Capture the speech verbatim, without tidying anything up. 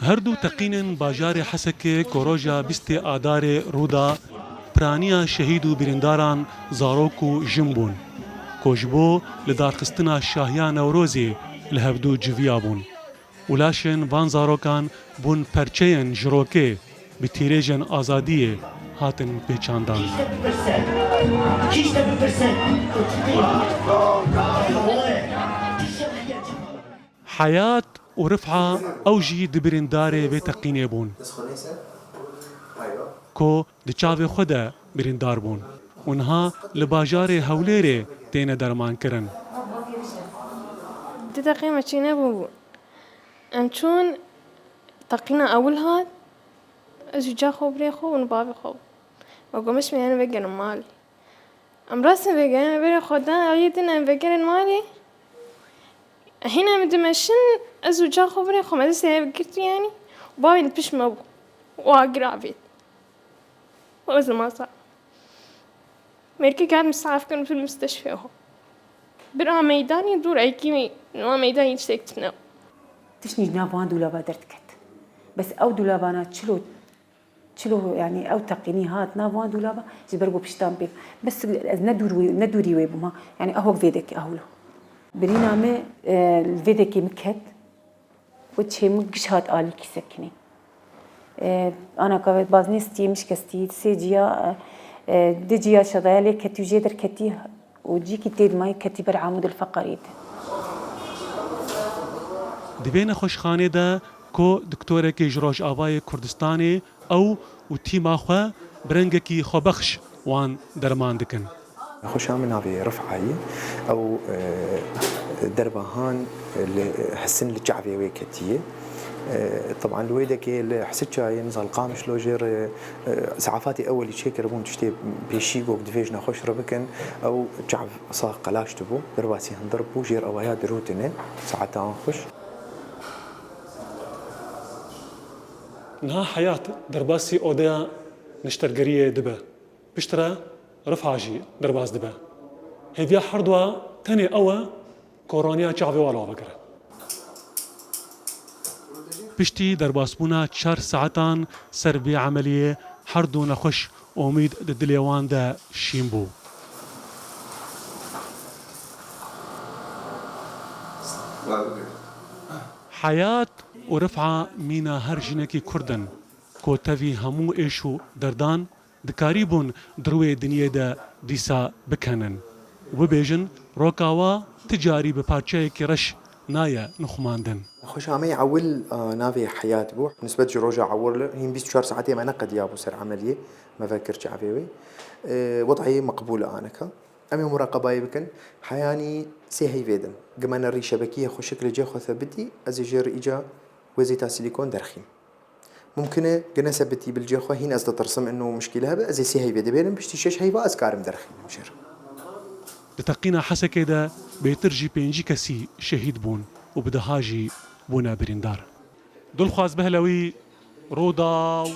Her du teqînên bajarê Hesekê ku roja bîstê Adarê rû da, piraniya şehîd û birîndaran zarok û jin bûn, ku ji bo lidarxistina şahiya Newrozê li hevdû civiya bûn û laşên van zarokan bûn perçeyên ji rokê bi tîrêjên azadiyê hatin pêçandan. Heyat û Rif'a ew jî di birîndarê vê teqînê bûn, ku di çavê xwe de birîndar bûn û niha li bajarê Hewlêrê têne dermankirin. Di deqê me çênebû bû. Em çûn teqîna ewil hat, ez û ca xwe birê xwe û bavê xwe bû. Me got, "Mişmê, em vegerin malê." Em rastin vegerin, em berê xwe dan, ew yê din em vegerin malê. Hîna em dimeşin, ez û ca xwe birê xwe me destê hev girtî yanî. Bavê li pişt me bû. Û agir avêt. Û ez li masa. Mêrkê gat misafir kirin fil mistişfê ho. Bira meydanê dûr ekî, niha meydanê tiştek tune. Tişt nî ji nav wan dûlaba derdiket. Bes ew dûlabana çilo, çilo, yanî ew teqînî hat nav wan dûlaba ji ber ku piştan pê. Bes ez ne dûr wê, ne dûrî wê bûma. Yanî ew hok vê dekê ew lo. Birîna me, e, li vê dekê min ket. Û çê min giş hat alîkî sekinî. E, ana ka baznê stiyê min şikestî, sê ciya, e, e, di ciya şedaya lê ketî û jê derketî û cîkî tê dimayî ketî ber amûdil feqerî de. Di vê nexweşxanê de ku doktorekê ji Rojavayê Kurdistanê ew û tîma xwe bi rengekî xwebexş wan derman dikin. Nexweşa min navê Rif'a ye. Ew, e, derba han li, hesin li çavê wê ketiye. E, teban li wê dekê li Hisiçayê, Mizal Qamişlo jê re, e, saefatê ewelî çêkiribûn tiştê pêşî got divê ji nexweş re bikin. Ew çav sax qelaş dibû. Derbasî hundir bû, jêr ewaya dirûtine. Saeta an xweş. Niha Heyat derbasî odeya niştergeriyê dibe. Piştre Rif'a jî derbas dibe. Hêviya her dua tenê ew e ku raniya çavê wan avegire. Piştî derbasbûna çar saetan ser vê emeliyê her du nexweş omîd di dilê wan de şîn bû. Heyat û Rif'a mîna her jinekî Kurd in ku tevî hemû êş û derdan dikarîbûn di rûyê dinyê de dîsa bikenin û bibêjin, roka wa ti carî bi parçeyekî reş naye nixumandin. Xweşameyê ewil, e, navê Heyat bû. Nisbet ji roja ewil hîn bîst û çar saetê me neqediyabû ser emeliyê. Me vekir çavê wê. E, wedayê meqbûl e aneka. Em ê muraqebayê bikin. Heyanî sê heyvê din. Gimene rî şebekiyê xweşik li cê xwe thebitî, ez ê jê re îca wêzîta sîlîkon derxîm. Mumkin e, gine sebitî bil cê xwe hîn ez ditirsim ino mişkîle hebe, ez ê sê heyvê dibêrim, piştî şeş heyva ez karim derxînim jê re. Di teqîna Hesekê de bêtir jî pêncî kesî şehîd bûn û bi deha jî bûne birîndar. Dilxwaz Behlewî, Rûdaw.